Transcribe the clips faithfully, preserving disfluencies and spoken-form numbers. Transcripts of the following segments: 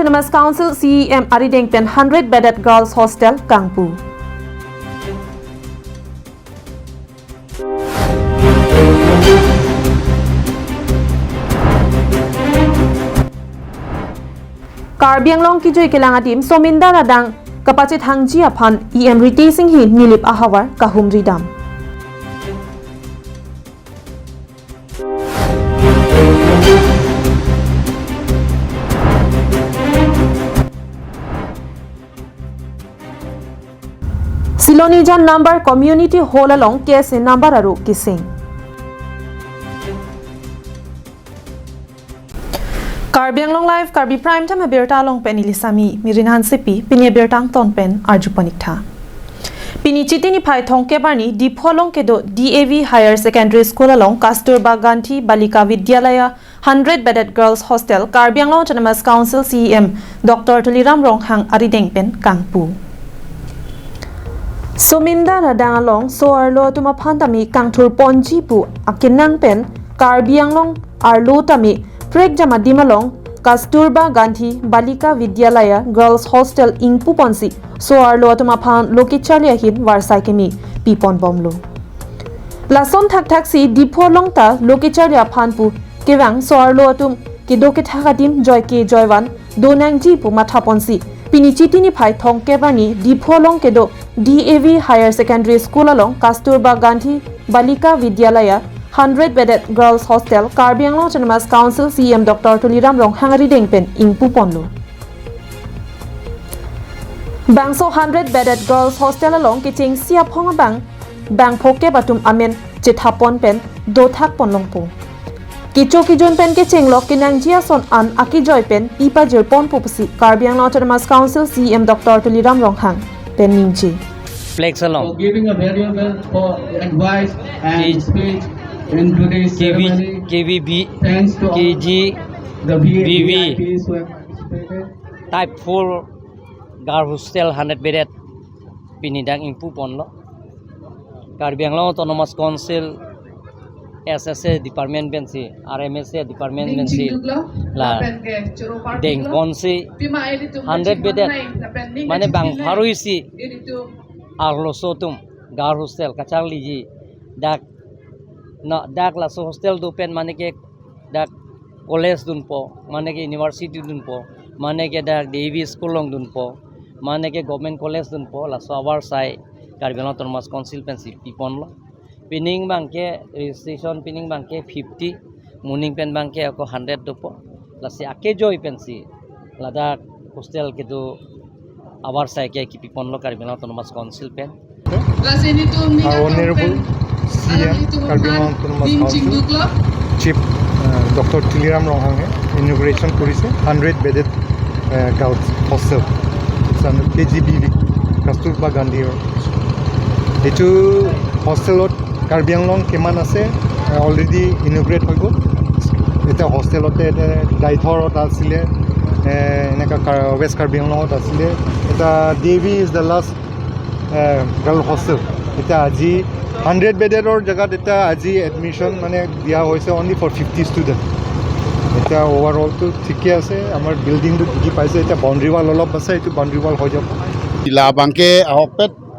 Autonomous Council C E M arideng pen hundred bedded girls hostel kangpu. Karbi Anglong kejui kelang adim Somindar adang kapachethangji aphan E M Ritesh Enghee Nilip ahavar kahumri dam. Silonijan Nambar Community Hall along K S A Nambar aro keseng. Karbi Anglong Live, Karbi Prime Time abirta along pen neli Sami Mirin Hansepi, pini abirta angton pen arju pon ik tha. Pini Chiti niphai thomkep arni Diphu along kedo D A V Higher Secondary School along Kasturba Gandhi Balika Vidyalaya hundred bedded girls hostel Karbi Anglong Autonomous Council C E M Doctor Tuliram Ronghang arideng pen kangpu. Somindar adang along so-arlo atum aphan tame kangthur ponji pu akenang pen Karbi Anglong arlo tame prekjam adim along Kasturba Gandhi Balika Vidyalaya Girls Hostel ingpu ponsi so-arlo atum aphan lo kecharli ahin varsai keme pipon bomlo. Lason thakthak si Diphu along ta lo kecharli aphan pu kevang so-arlo atum kedo kethak adim joike joivan do nangji pu matha ponsi pini Chiti niphai thomkep arni Diphu along kedo D A V Higher Secondary School along Kasturba Gandhi Balika Vidyalaya hundred bedded girls hostel Karbi Anglong Autonomous Council C E M Doctor Tuliram Ronghang arideng pen ingpu ponlo. Bangso hundred bedded girls hostel along kechengsi aphong abang bang phokep atum amen chethap pon pen dothak pon longpo. Kecho kejun pen kechenglok kenangji ason an akejoi pen pipajir ponpo pusi Karbi Anglong Autonomous Council C E M Doctor Tuliram Ronghang pen ningje. Flex along. For giving a valuable for advice and K-, speech in today's K V, ceremony. K V B, thanks to all K G, the V A, B V, V I Ps who have participated. Type four girl hostel hundred bedded pini dak ingpu ponlo. Karbi Anglong Autonomous Council S S A department pensi, R M S A department pensi la deng ponsi hundred bedded, mane bang pharo isi arloso atum girl hostel kacharliji dak, na dak laso hostel do pen mane ke dak college dunpo, mane ke university dunpo, mane ke dak D A V school along dunpo, mane ke government college dunpo, laso avarsai Karbi Anglong Autonomous Council pensi piponlo. Pining abangke registration pining abangke fifty, moning pen abangke ako hundred dopo. Lasi akejoi pensi ladak hostel kedo avarsai ke kipiponlo Karbi Anglong Autonomous Council pen. Lasi nelitum, our Honorable C E M Karbi Anglong Autonomous Council, Chief, uh, Doctor Tuliram Ronghang-e inauguration korise hundred bedded, uh, girls hostel, K G B V, Kasturba Gandhi. Etu hostelot Karbi Anglong kiman ase, uh, already inaugurate hoi g'ol. Eta hostelot eta Deithor ot asile, uh, eneka Kar-, West Karbi Anglong ot asile. Eta D A V is the last, uh, girl hostel. Eta aji hundred bedded or jagat eta aji admission mane dia hoise only for fifty student. Eta overall to thike ase, amar building to thike paise, eta boundary wall olop ase, etu boundary wall hoi jabo. Ila abangke ahokpet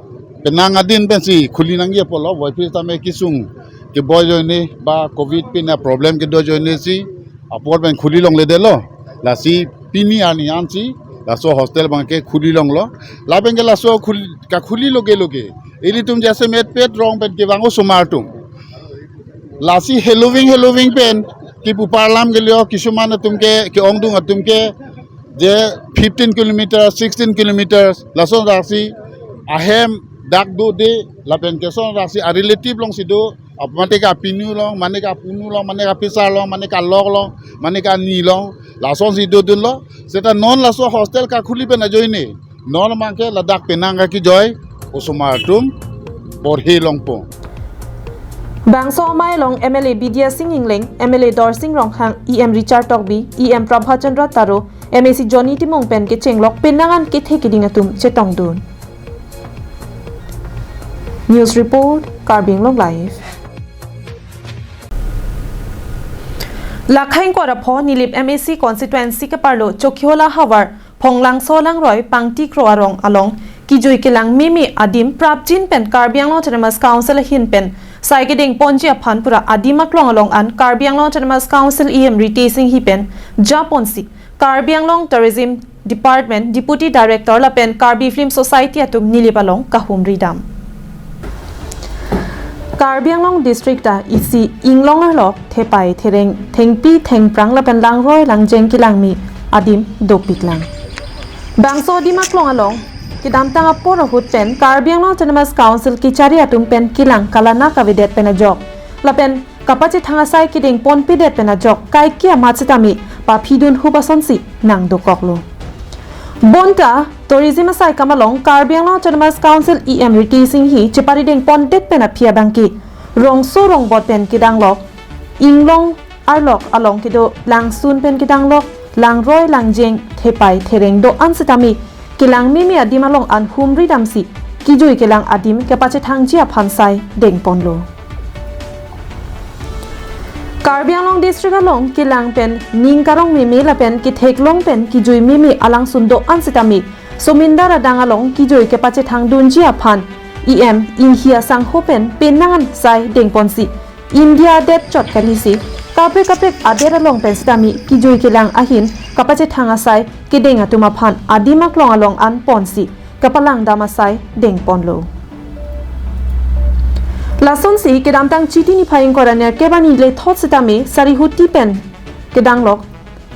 penang adin pensi khuli nangji apotlo, voiphit tame kesung keboi ajoine ba covid pen a problem kedo ajoine si apor pen khuli longledetlo. Lasi pini arni ansi laso hostel abangke khuli longlo. Lapenke laso khul-, kakhuli loge loge ilitum jasemet pet rong pen kevang osomar atum. Lasi heloving heloving pen kipu parlam kelio, kisuman atumke, ke-ongdung atumke, je fifteen kilometers, sixteen kilometers, lason raksi ahem dak dode, lapen keson raksi a relative alongsi do, ap-, mane ke apinu along, mane ke apunu along, mane ke apisar along, mane ke alok along, mane ke ani along, lasonsi dodunlo. Seta non laso hostel kakhuli pen ajoine non abangke ladak penang akejoi osomar atum porhi longpo. Bangso amei along M L A Bidya Sing Engleng, M L A Dorsing Ronghang, E M Richard Tokbi, E M Prabhat Chandra Taro, M A C Johnny Timung pen kechenglok penang an kethe keding atum chetongdun. News report, Karbi Anglong Live. Lakhang Kwarapho Nilip M A C constituency keparlo Chokihola havar Phonglangso Langroi Pangtikro arong along kijui kelang meme adim prapjin pen Karbi Anglong Autonomous Council ahin pen sai kedeng ponji aphan pura adim aklong along an Karbi Anglong Autonomous Council E M Ritesh Enghi pen japonsi Karbi Anglong Tourism Department Deputy Director lapen Karbi Film Society atum Nilip along kahumri dam. Karbi Anglong District ta isi inglong arlok thepai thereng thengpi thengphrang lapen langroi langjeng kelang meme adim dopiklang. Bangso adim aklong along kedamtang apor ahut pen Karbi Anglong Autonomous Council kechari atum pen kelang kalana kavedet pen ajok lapen kapachethang asai kedeng ponpedet pen ajok kaike amat sitame paphidun hup asonsi nangdokoklo. Bonta tourism asai kam along Karbi Anglong Autonomous Council E M Ritesh Enghi chepari deng pondet pen aphi abangke rongso rongbot pen kedanglok inglong arlok along kedo langsun pen kedanglok langroi langjeng thepai thereng do-an sitame kelang meme adim along an humri damsi kijui kelang adim kepachethangji aphan sai dengponlo. Karbi Anglong District along kelang pen ning karong meme lapen ketheklong pen kijui meme alangsun do-an sitame somindar adang along kijui kepachethangdunji aphan E M Enghi asangho pen penang an sai dengponsi India adet chot kalisi kaprek kaprek adet along pen sitame kijui kelang ahin kapachethang asai kedeng atum aphan adim aklong along an ponsi kapalang dam asai dengponlo. Lasonsi kedamtang Chiti niphai ingkoi ra nerkep arni lethot sitame Sarihuti pen kedanglok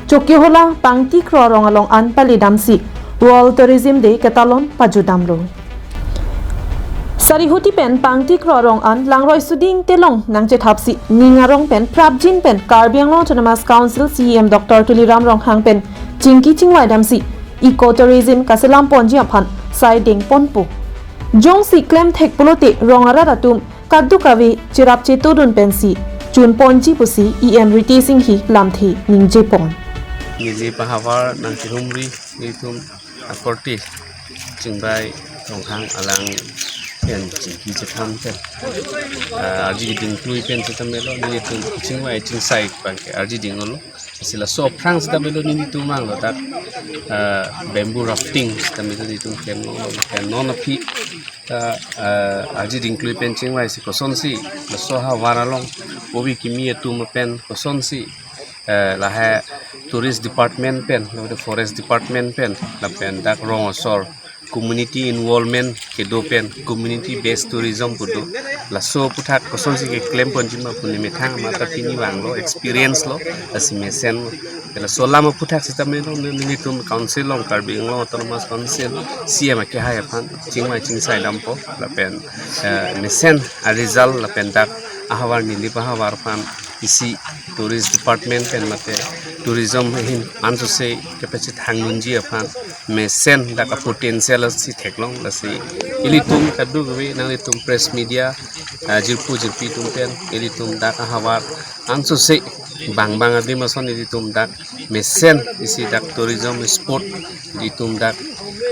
Chokihola Pangtikro arong along an pali damsi World Tourism Day ketalon pajudamlo. Sarihuti pen Pangtikro arong an langroi suding telong nangchethapsi ning arong pen prapjin pen Karbi Anglong Autonomous Council C E M Doctor Tuliram Ronghang pen chingki chingvai damsi eco tourism kaselam ponji aphan sai dengponpo. Jongsi klemthek pulote rong arat atum kadokave cherap chetodun pensi chunponji pusi E M Ritesh Enghi lamthe ningjepon. Nilip ahavar nangkehumri nelitum akorte Chingbai Ronghang alang pen chingki chetham pen, ah, arji keding klui pen sitame lo nelitum chingvai chingsai abangke arji ding-olo. Lasi laso aphrang sitame lo nelitum vanglo dak, ah, bamboo rafting sitame lo nelitum klem lo, pen non aphi ta, ah, arji ding klui pen chingvaisi kosonsi laso ahavar along ove kimi atum pen kosonsi, eh, lahai tourist department pen, lahai forest department pen, lapen dak rong asor community involvement kedo pen community based tourism pu do. Laso aphuthak kosonsi keklem ponji ma pu nemethang amat ta pini vanglo, experience lo, lasi mesen lo. Laso alam aphuthak sitame lo ne-, nelitum council along Karbi Anglong Autonomous Council C E M akehai aphan chingvai chingsai dampo lapen, eh, mesen a result lapen dak ahavar Nilip ahavar aphan isi tourist department pen mate tourism ahin ansose kepachethangdunji aphan mesen dak a-potential si theklong. Lasi ilitum kadokave nanglitum press media, ah, jirpo jirpi atum pen ilitum dak ahavar ansose bang bang adim ason ilitum dak mesen isi dak tourism spot ilitum dak,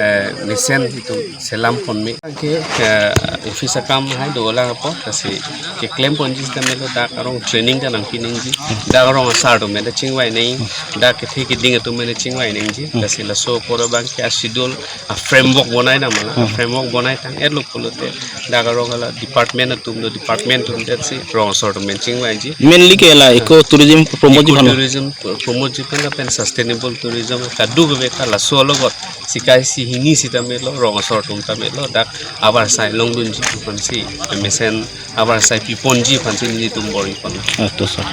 eh, mesen itum selam ponme. Ke, eh, office akam hai dolang apot, lasi keklem ponji sitame lo dak arong training ta nangpi nangji, dak arong asar atum pen ta chingvai nang, dak kethe keding atum pen ta chingvai nangji, lasi laso apor abangke a-schedule a-framework bonai dam la, a-framework bonai tang-etlo pulote dak arong hala department atum do, department atum detsi rong asor atum pen chingvaiji. Mainly ke la eco tourism promote ji aphan. Eco tourism pro-, promote ji aphan lapen sustainable tourism kadokave ta laso alogot sikai si hini sitame lo, rong asor atum tame lo, dak avarsai longdunji aphansi mesen avarsai piponji aphansi nelitum bor-ipon. Ah, to sir.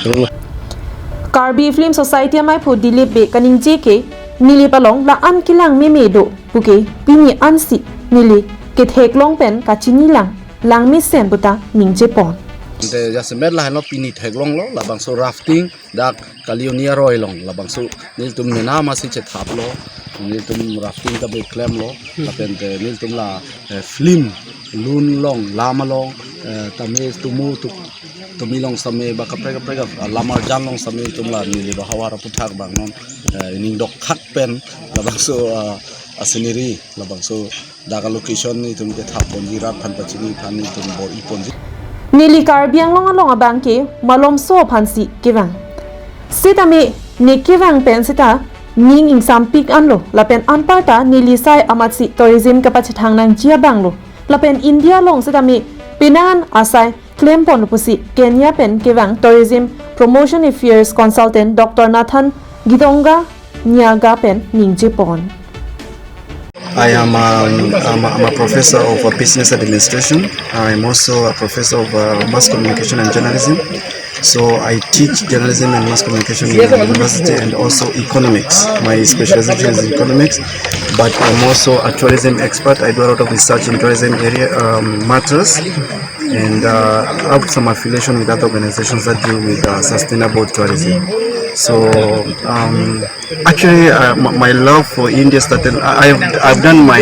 Karbi Film Society amaiphu Dilip Bey kaningje ke Nilip along la-an kelang meme do puke pini ansi neli ketheklong pen kachinilang lang mesen puta ningjepon. Te jasemet lahelo pini theklonglo labangso rafting dak Kalioni aroi along labangso nelitum mena masi chethaplo, nelitum rafting ta beklemlo, lapen te nelitum la, eh, film lun along lam along, eh, tame tumu tu tumi along sitame ba kaprek kaprek a, lamar jan along sitame itum la Nilip ahavar aphuthak bang non, eh, ining dokthak pen labangso, ah, a-scenery labangso dak a-location itum kethap ponji rat aphan pachini aphan itum bor-iponji. Neli Karbi Anglong along abangke malomso aphansi kevang. Sitame ne kevang pen seta ning ingsampik anlo, lapen anparta neli sai amatsi tourism kapachethang nangji abanglo. Lapen India along sitame penang an asai klempon pusi Kenya pen kevang Tourism Promotion Affairs Consultant Doctor Nathan Gitonga Nyaga pen ningjepon. I am um, I'm, a, I'm a professor of uh, business administration. I'm also a professor of uh, mass communication and journalism. So I teach journalism and mass communication in the university and also economics. My specialization is economics, but I'm also a tourism expert. I do a lot of research in tourism area um, matters, and uh, have some affiliation with other organizations that deal with uh, sustainable tourism. So um, actually, uh, my, my love for India started. I, I've, I've done my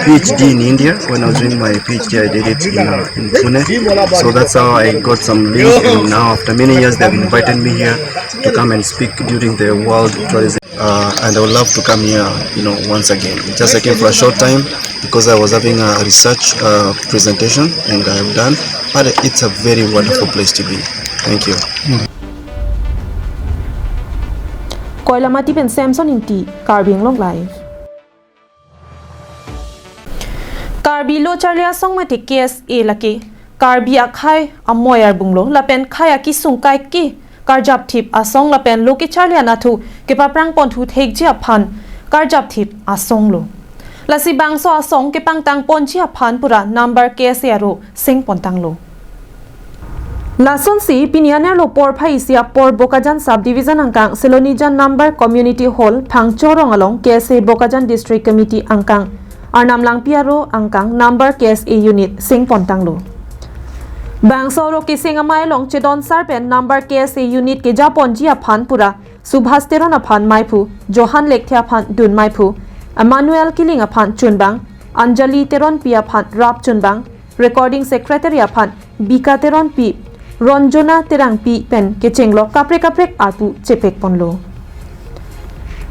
PhD in India. When I was doing my PhD, I did it in, uh, in Pune. So that's how I got some link, and now after many years, they've invited me here to come and speak during the World Tourism. Uh, and I would love to come here, you know, once again. Just I came for a short time because I was having a research uh, presentation, and I have done. But it's a very wonderful place to be. Thank you. Koilamati pen Samson Ingti, Karbi Anglong Live. Karbi Lo Charli Asong mate K S A lake Karbi akhai amoi arbunglo lapen khei akesung kaike karjapthip asong lapen lo kecharli anatthu kepaprang ponthu thekji aphan karjapthip asonglo. Lasi bangso asong kepangtang ponji aphan pura number K S A aro seng pontanglo. Lasonsi pini anerlo porphai isi apor Bokajan Sub Division angkang Selonijan number Community Hall Phangchorong along K S A Bokajan District Committee angkang Arnam Langpi aro angkang number K S A unit seng pontanglo. Bangso aro keseng amei along chedon sar pen number K S A unit kejaponji aphan pura Subhas Teron aphan meiphu, Johan Lekthe aphan dun meiphu, Emmanuel Killing aphan chunbang, Anjali Teronpi aphan rap chunbang, Recording Secretary aphan Bika Teronpi, Ronjona Terangpi pen kechenglok kaprek kaprek arpu chepek ponlo.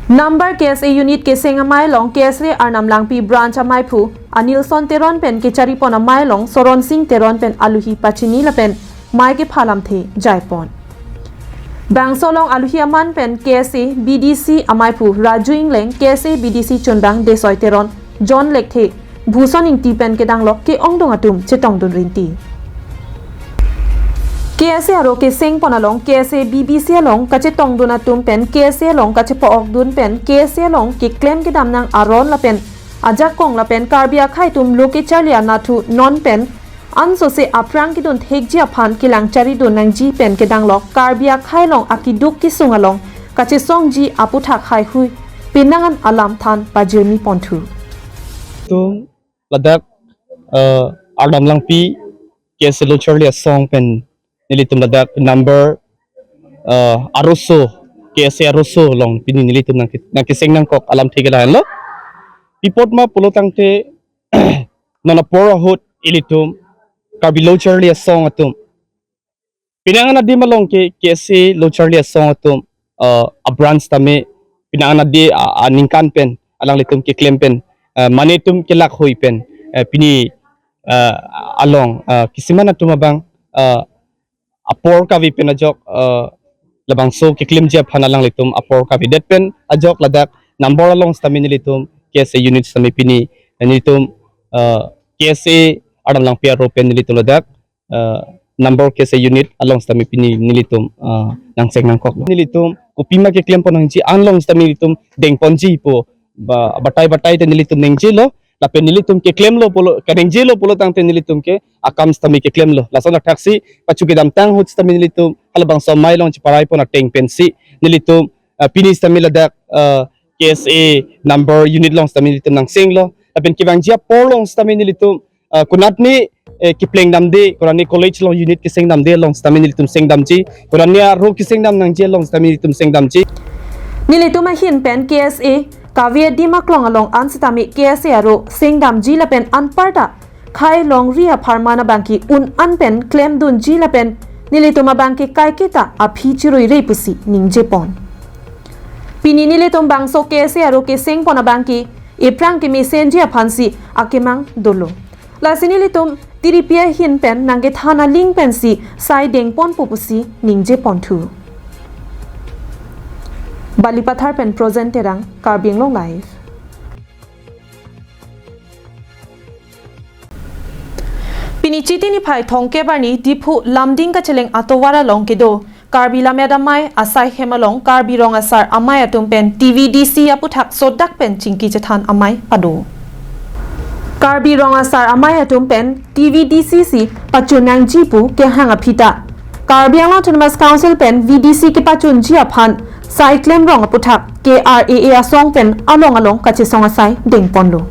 Number K S A unit keseng amei along K S A Arnam Langpi branch ameiphu Anilson Teron pen kecharipon amei along Soron Sing Teron pen aluhi pachini lapen mei kepha lamthe jaipon. Bangso along aluhi aman pen K S A B D C ameiphu Raju Ingleng, K S A B D C chunbang Desoi Teron, John Lekthe, Bhuson Ingti pen kedanglok ke-ongdung atum chetongdun rinti. K S A aro keseng pon along K S A B B C along kachetongdun atum pen K S A along kachepo-okdun pen K S A along keklem kedam nang aron lapen ajakong lapen Karbi akhai atum lo kecharli anatthu non pen ansose aprang kedun thekji aphan kelang charidun nangji pen kedanglok Karbi akhai along akeduk kesung along kachesongji aputhak haihui penang an alam than pajirmi ponthu. Tum ladak uh, Arnam Langpi K S A Lo Charli Asong pen nelitum ladak number uh, aroso K S A aroso along pini nelitum nang nangkeseng nangkok alamthe ke lahenlo. Pi apot ma pulo tangte non apor ahut ilitum Karbi Lo Charli Asong atum penang an adim along ke K S A Lo Charli Asong atum uh, abranch tame penang an adi uh, aningkan pen alanglitum keklem pen uh, mane atum kelak hui pen uh, pini uh, along uh, kisiman atum abang uh, apor kave pen ajok uh, labangso keklemji aphan alanglitum apor kavedet pen ajok ladak number along sitame nelitum K S A unit sitame pini nelitum uh, K S A Arnam Langpi aro pen nelitum ladak uh, number K S A unit along sitame pini nelitum uh, nangseng nangkok. Nelitum kopima keklem pon nangji along sitame nelitum dengponji pu ba batai batai te nelitum nengjelo lapen nelitum keklemlo pulo kanengjelo pulo tangte nelitum ke akam sitame keklemlo. Lason athaksi pachu kedamtang ahut sitame nelitum halabangso amei along cheparai pon ateng pensi nelitum uh, pini sitame ladak uh, K S A number unit along sitame nelitum nangsenglo. Lapen kevangji apor along sitame nelitum uh, konatne eh, kepleng damde, konatne college along unit keseng damde along sitame nelitum seng damji, konatne aro keseng dam nangji along sitame nelitum seng damji. Nelitum ahin pen K S A kave adim aklong along an sitame K S A aro seng damji lapen anparta khei longri apharman abangke un an pen klemdunji lapen nelitum abangke kaiketa aphi chiruire pusi ningjepon. Pini nelitum bangso K S A aro keseng pon abangke ephrang kemesenji aphansi akemang dolo. Lasi nelitum tiripi ahin pen nangkethan aling pensi sai dengponpo pusi ningjeponthu. Balipathar pen Projen Terang, Karbi Anglong Live. Pini Chiti niphai thomkep arni Diphu Lumding kacheleng atovar along kedo Karbi Lammet Amei asai hem along Karbi Rong Asar Amei atum pen T V D C aputhak sodak pen chingki chethan amei pado. Karbi Rong Asar Amei atum pen T V D C si pachun nangji pu kehang aphi ta Karbi Anglong Autonomous Council pen V D C kepachunji aphan sai klemrong aputhak K R A A asong pen along along kachesong asai dengponlo.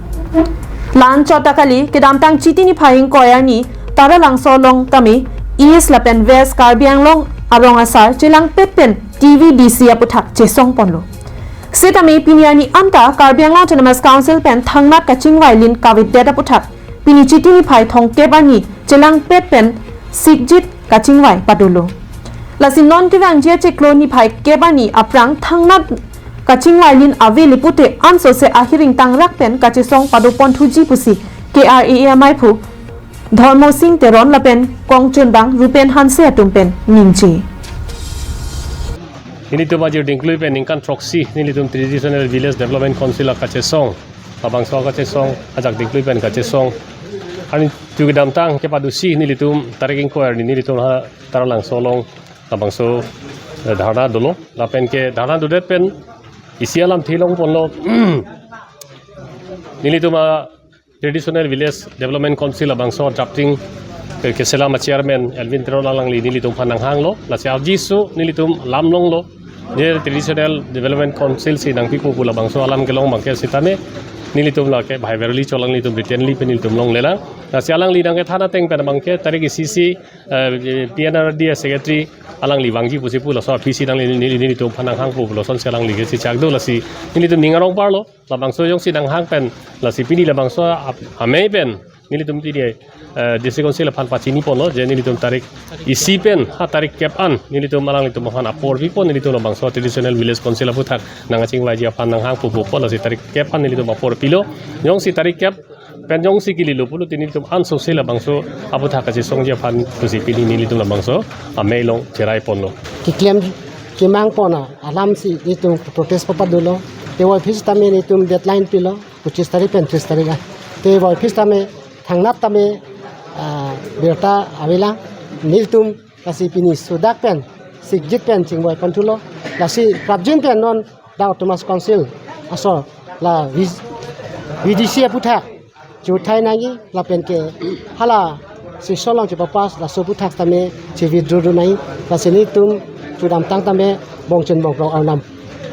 La-anchot ta kali, kedamtang Chiti niphai ingkoi arni Taralangso along tame East lapen West Karbi Anglong arong asar chelangpet pen T V D C aputhak chesongponlo. Setame pini arni anta Karbi Anglong Autonomous Council pen thangnat kachingvailin kavedet aputhak pini Chiti niphai thomkep arni chelangpet pen sikjit kachingvai padolo. Lasi non kevangji achiklo niphai kep arni aphrang thangnat kachingvailin avele pute ansose ahiring tangrak pen kachesong padoponthuji pusi K R A A ameiphu Dhormo Sing Teron lapen kongchunbang Rupen Hanse atum pen ningje. Nelitum ajir dingklui pen ningkan throksi nelitum Traditional Village Development Council akachesong, labangso akachesong ajak dingklui pen kachesong. Arni tu kedamtang kepadusi nelitum tarik ingkoi arni nelitum ha Taralangso along labangso, eh, dharna dolo. Lapen ke dharna dodet pen isi alamthe longponlo. Nelitum a Traditional Village Development Council labangso drafting ke, keselam a chairman Elvin Teron alangli nelitum aphan nanghanglo. Lasi arjiso nelitum lam longlo. Je Traditional Development Council si nangpipo pu labangso alam kelong abangke setame nelitum lake bhai Veroli Cholang nelitum written li pen nelitum longlelang. Lasi alangli nangkethan ateng pen abangke tarik isi si, eh, P N R D secretary alangli vangji pusi pu laso aphi si nangli neli, nelitum aphan nanghangpo pu lasonsi alangli kechechak do. Lasi nelitum ning arong parlo. Labangso jongsi nanghang pen, lasi pini labangso ap-, amei pen nelitum pini, eh, District Council aphan pachiniponlo, je nelitum tarik isi pen ha tarik kep an nelitum alanglitum aphan apor pipo, nelitum labangso Traditional Village Council aputhak nangkachingvaiji aphan nanghangpo pupo, lasi tarik kep an nelitum apor pilo. Jongsi tarik kep pen jongsi kelelo pulote nelitum ansose labangso aputhak kachesongji aphan pusi pini nelitum labangso amei along cheraiponlo. Keklem kemangpon alam si nelitum protest papadolo. Te voiphit tame nelitum deadline pilo, pochis tarik pen tris tarik a. Te voiphit tame thangnat tame, ah, birta avelang, nelitum lasi pini sodak pen sikjit pen chingvaiponthulo. Lasi prapjin pen non dak Autonomous Council aso la V-, V D C aputhak chuthai nangji lapen ke hala session along chepapass laso aputhak tame che-withdraw dun nangji. Lasi nelitum kedamtang tame bongchun bongkrok arnam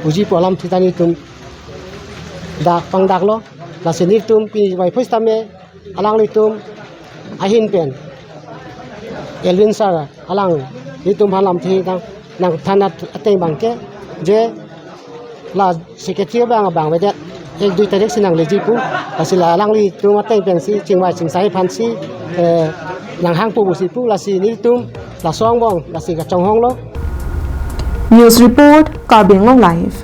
puji pu alamthe ta nelitum dak pangdaklo. Lasi nelitum pini voiphit tame alanglitum ahin pen Elvin sir alang nelitum aphan lamthe nang, nangthan ateng abangke je la secretary abang abang avedet ek dui tarik si nangleji pu, lasi la alanglitum ateng pensi chingvai chingsai aphansi, eh, nanghangpo pusi pu, lasi nelitum laso angbong lasi kachonghonglo. News report, Karbi Anglong Live.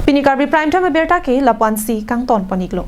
Pini Karbi Prime Time abirta ke lapu-ansi kangtonpon-iklo.